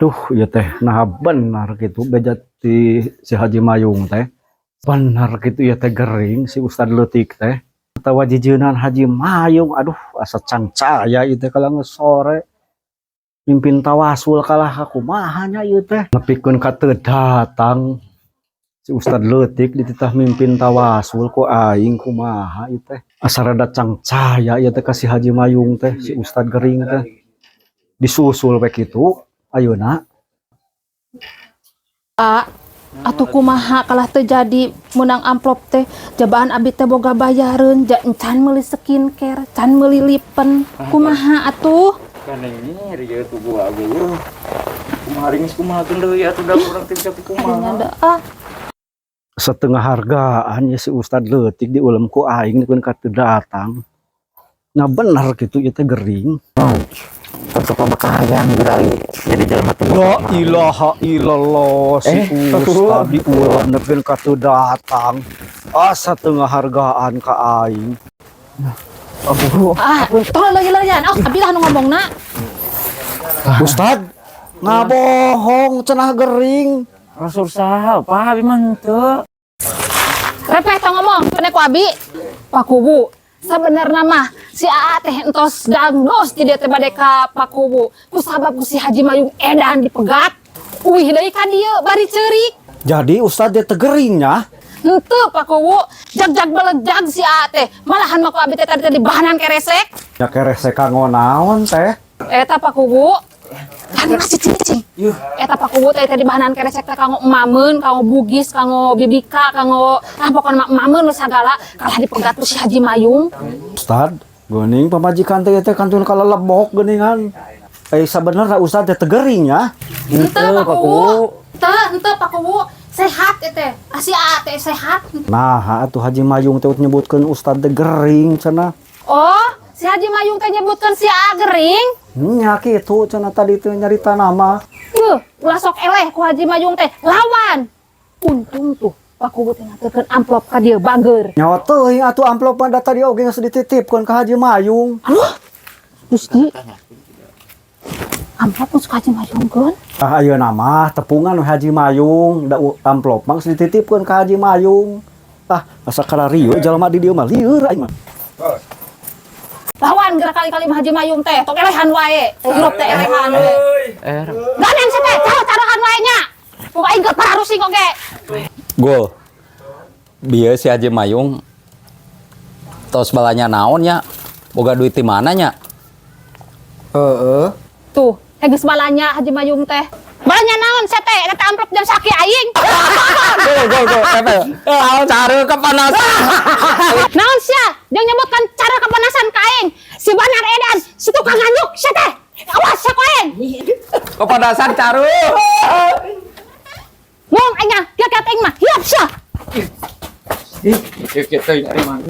Duh, ieu teh nah benar gitu beja ti si Haji Mayung teh. Benar gitu ya teh, gering si Ustad leutik teh. Atawa jijeunan Haji Mayung, aduh, asa cangcaya ieu teh kalau geus sore. Mimpin tawasul kalah ka kumaha nya ieu teh. Nepikeun ka teu datang si Ustad leutik dititah mimpin tawasul ku aing, kumaha ieu teh. Asa rada cangcaya ieu teh ka si Haji Mayung teh, si Ustad gering teh. Disusul we kitu ayeuna. A, atuh kumaha kalah teu jadi menang amplop teh? Jabaan abi teh boga bayareun, ja encan meuli skincare, can meuli lipen. Kumaha atuh? Gandeng nyeri ya tubuh abi yeuh. Kumaha ringis, kumaha deui atuh, da urang teh bisa kumaha. Adinya ah. Setengah hargaan ya si Ustad leutik diulem ku aing pun ka teu datang. Nah, bener gitu ieu teh gering. Untuk pembekalan gerai jadi jelema teh. La ilaha illallah, si Ustad diulem nepikeun ka teu datang. Asa tengah hargaan ka aing. Ah, tong lagi-lagian. Oh, abi lah nu ngomongna. Ustad ngabohong cenah gering. Rasul saha, Pak, abi mah henteu. Repeh tong ngomong, kene ku abi. Pak Kuwu, sabenerna mah si Aa teh entos dangdos di dieu teh bade ka Pak Kuwu. Kusabab ku si Haji Mayung edan dipegat. Uih deui ka dieu bari ceurik. Jadi Ustad dia teh geringnya? Henteu, Pak Kuwu, jag-jag belejag si Aa teh. Malahan mah ku abi teh tadi teh dibahanan keresek. Ya keresek kanggo naon teh? Eta, Pak Kuwu. Kan masih cicing. Eta, Pak Kuwu, teh tadi bahanan keresek teh kanggo emameun, kanggo Bugis, kanggo bibika, kanggo ah pokona mah emameun nu sagala kalah dipegat ku si Haji Mayung. Ustad, geuning pamajikan teh teh kantun kalelebok geuningan. Eh, sabenerna Ustad teh teu gering ya? Henteu, Pak Kuwu. Teu, henteu, Pak Kuwu. Sehat teh. Si Aa teh sehat. Nah, atuh Haji Mayung teh nyebutkeun Ustad teh gering cenah. Oh, si Haji Mayung teh nyebutkeun si Aa gering? Nya kitu cenah tadi teh nyarita nama. Yuh, ulah sok eleh ku Haji Mayung teh. Lawan. Untung tuh Pak Kuwu teh ngaturkeun amplop ka dieu bager. Nyawa teuing atuh amplop mah da tadi oge geus dititipkeun ka Haji Mayung. Aduh, Gusti. Amplop geus ka Haji Mayung keun. Ah, ayeuna mah tepungan we Haji Mayung, da amplop mah geus dititipkeun ka Haji Mayung. Ah, asa kararieu jalma di dieu mah, lieur aing mah. Lawan gerak kali-kali mah Haji Mayung teh, tong elehan wae. Teh hirup teh elehan we. Eh, Gandeng sia teh, caro-carohan wae nya. Pokok aing geus pararusing oge. Gol. Bieu si Haji Mayung tos balanya naon nya? Boga duit di mana nya? Heeh. Tuh, eh geus balanya Haji Mayung teh. Balanya naon sia teh? Eta amplop jam saki aing. Gol gol gol. Eh, cara kepanasan. Naon sia? Jangan nyebutkan cara kepanasan ka aing. Si Banar edan, si tukang nganjuk sia teh. Awas sia ku aing. Kepanasan caru. Ngomong aing nya, kieu aing mah. Hiap sia. Ih, kieu teh ari mana?